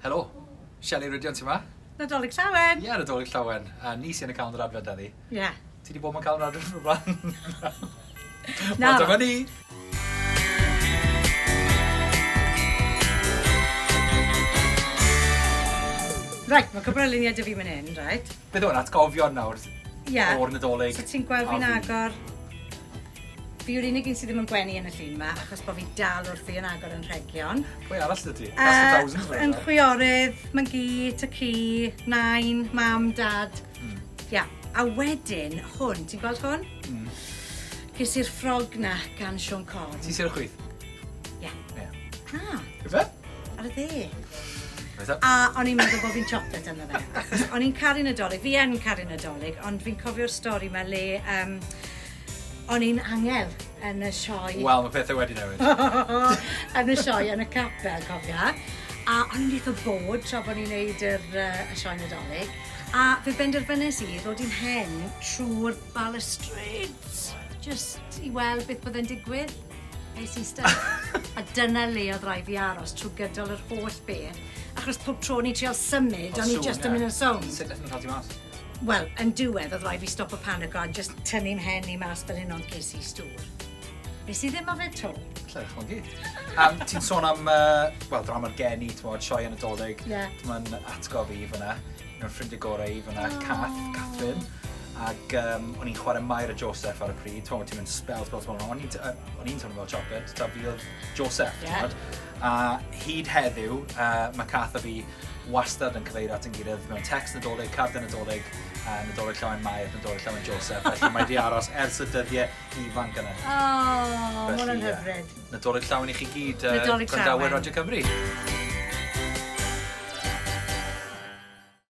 Helo, Shelley Rhydian sy 'ma. Nadolig Llawen! Ie, Nadolig Llawen. A ni sy yn y calendar adfent heddi. Ie. Ti 'di bod mewn calendar adfent o'r blaen? Na. Wel, dyma ni! Reit, mae cwpl o luniau 'da fi man hyn, reit? Beth yw hwn, atgofion nawr? Ie. O'r Nadolig. So ti'n gweld fi'n a fi. agor... Fi yw'r unig un sydd ddim yn gwenu yn y llun 'ma, achos bod fi dal wrthi yn agor yn rhegion. Pwy arall sydd 'da ti? That's the thousands Yy, yn chwiorydd, mam-gu, tad-cu, nain, mam, dad. Ia. A wedyn hwn, ti'n gweld hwn? Ges i'r ffrog 'na gan Siôn Corn. Ti sydd ar y chwith? Ie. Ie. Na. Ife? Ar y dde. Reit A o'n i'n meddwl bod fi'n chocolate arno fe. Achos o'n i'n caru Nadolig, fi yn caru Nadolig, ond fi'n cofio'r stori 'ma le um, o'n i'n angel yn y sioe. Wel, mae pethau wedi newid. Yn y sioe yn y capel, cofia. A o'n i'n eitha bod tra bod ni'n neud yr, y sioe Nadolig. A fe benderfynes i ddod i'n mhen trwy'r balustrades, just i weld beth byddai'n digwydd. Es i styc. A dyna le oedd rhaid fi aros trwy gydol yr holl beth. Achos pob tro o'n i'n trial symud, o'n i just yn mynd yn sownd. Sut nath nhw cael ti mas? Wel, yn diwedd, oedd rhaid fi stopo panico a just tynnu mhen i mas fel hyn ond ges i stŵr. Nes i ddim yfed 'to. Alla i ddychmygu. Ti'n sôn am, wel, drama'r geni, ti'n sioe yn y Dolig. Ie. Mae'n atgof i fyna. Un o'r ffrindiau gorau i fyna, Cath, Catherine. Ac o'n i'n chwarae Mair a Joseph ar y pryd. Ti'n ti'n mynd spel, spel, spel. O'n i'n o'n i'n teimlo fel chocolate, ta fi oedd Joseph, ti'n Ie. gwbod? A hyd heddiw, mae Cath a fi wastad yn cyfeirio at ein gilydd mewn text Nadolig, carden Nadolig, Nadolig Llawen Mair, Nadolig Llawen Joseph. Felly mae 'di aros ers y dyddiau ifanc yna. O, ma' hwnna'n Felly, ie. hyfryd. Nadolig Llawen i chi gyd, Nadolig gwrandawyr Llawen. Radio Cymru.